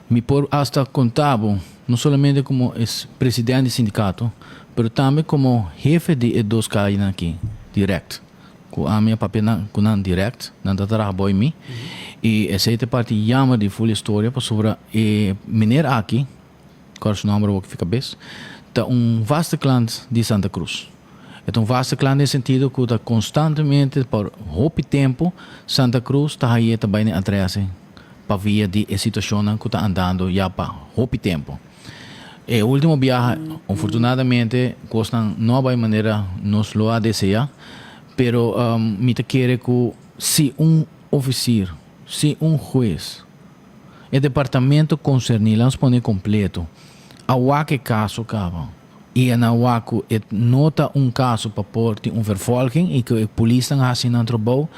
Mi por hasta konta bo, no solamente komo es presidente di sindikato, pero tambe komo hefe di e dos kayanan aki, dirèkt. Ku ami a papia nan ku nan dirèkt, nan ta traha bou mi. I esei ta e parti jammer di ful historia pasobra e meneer aki, kòrda su nòmber awor ki fika bes, ta un vaste klant di Santa Cruz. E ta un vaste klant den sentido ku ta konstantemente pa hopi tempu Santa Cruz ta haye ta bai na e adrèse pa via di e situashonnan ku ta andando ya pa hopi tempu. E ultimo biaha, afortunadamente, kosnan no a bai manera nos lo a deseá, pero mi ta kere ku si un ofisir, si un hues, e departamento konserní, lanos pone kompleto, a wak e kaso kaba i a nan wak ku e no ta un kaso pa por tin un vervolging i ku e polisnan a hasi nan trabou,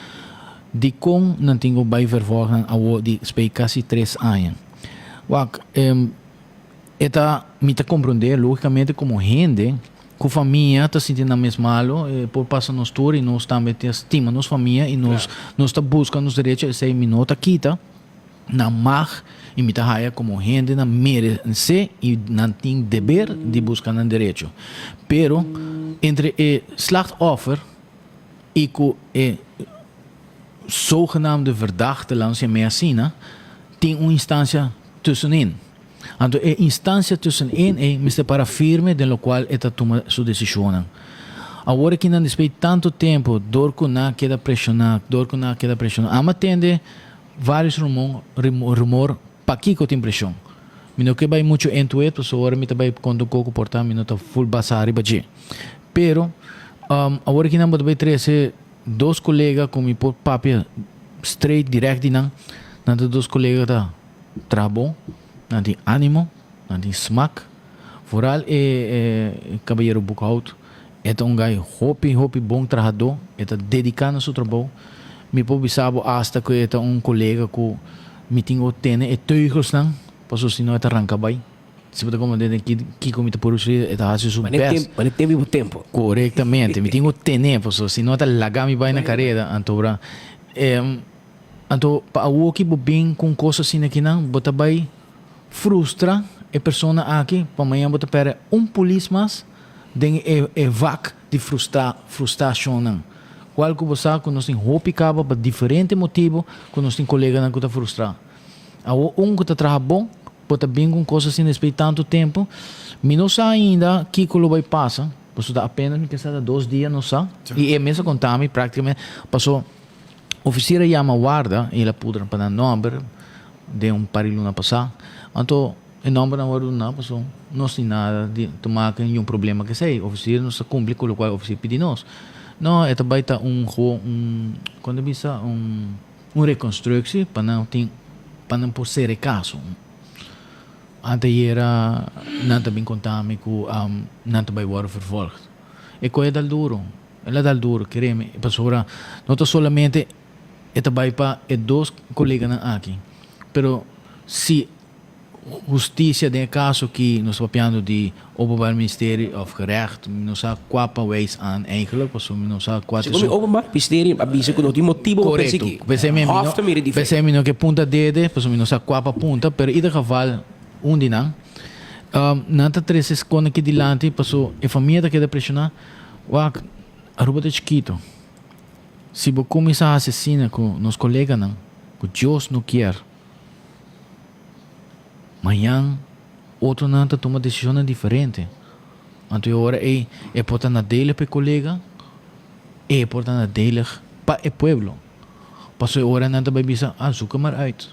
dikon nan tin ku bai vervolg nan awor di spei kasi tres aña? Wak, e ta, mi ta komprondé lógikamente komo hende ku famia ta sinti nan mes malu, e por pasa nos tur i nos tambe ta stima nos famia i nos nos ta buska nos derecho, esei mi no ta kita nan mag i mi ta haya komo hende nan meresé i nan tin deber di buska nan derecho. Pero entre e slachtoffer i ku e zogenaamde verdachte, laat ons yam'é asina, tin un instancia tussenin. Anto e instancia tussenin ei mester para firme den locual e ta tuma su decisionnan. Awor aki nan despues di tanto tempo dor cu nan a keda presiona, dor cu nan a keda presiona. Amo a tende varios rumor, rumor pakico tin presion. Mi no ke bay mucho into it pasobra ora mi ta bay conta un coco por ta mi no ta full basa riba dje. Pero awor aki nan bo ta bay trece Dos kolega ku mi por papia straight direct di nan, nan ta dos kolega ta traha bon, nan tin animo, nan tin smak. Vooral e e kabayero Boekhout, e ta un guy hopi hopi bon trahadó, e ta dediká na su trabou. Mi por bisa bo asta ku e ta un kolega ku mi tin ku tene e teugelsnan, pasobra si no e ta ranka bai. Si bo ta komprende den kiko mi ta por usri, e ta hasi su best. Mane tempu i bo tempu. Korektamente. Mi tin ku tene, pasobra si no ta laga mi bai na kareda. Anto ora, anto pa awoki bo bin ku un kos asina akinan, bo ta bai frustra e persona aki, pa mañana bo ta pèrdè un polis mas den e vak di frustra, frustrashonnan. Kual ku bo sa ku nos tin hopi kaba pa diferente motibu ku nos tin koleganan ku ta frustra. Awor un ku ta traha bon, bo ta bin ku un kos asina despues di tantu tempu. Mi no sa ainda kiko lo bai pasa, pasobra ta apenas mi kesa ta dos dia no sa. I e mes a konta mi praktikamente, paso ofisier a yama warda i el a pudra pa nan nòmber den un par di luna pasá. Anto e nòmbernan wòrdu duná paso nos tin nada di te make niun problema ku esei. Ofisier nos ta kumpli ku lokual ofisier pidi nos. No, e ta bai ta un gewoon un, kon ta bisa, un. Un reconstructie pa nan tin pa nan por sera e caso. Antayera nan ta bin conta mi cu nan ta bay worde vervolgd. E coy a dal duro, el a dal duro, kere mi, pasobra no ta solamente e ta bay pa e dos coleganan aki, pero si Husticia den e caso ki nos ta papiando di Openbaar Ministerie of Gerecht, mi no sa cua pa wijs aan eigenlijk, pasobra mi no sa cua ta Segun mi Openbaar Ministerie a bisa cu no tin motibo pa persegui. Corecto. P'esei mi Hof ta mira diferente. P'esei mi no ke punta dede, pasobra mi no sa cua pa punta, pero ieder geval un di nan. Nan ta trece escon aki dilanti pasobra e famia ta keda presiona. Wak, Aruba ta chikito. Si bo cuminsa haci asina cu nos coleganan, cu Dios no kier. Mañan otronan ta tuma desishonnan diferente. Anto e ora ei e por ta nadelig pa e kolega, e por ta nadelig pa e pueblo. Pasobra e ora nan ta bai bisa, ah, zoek hem maar uit.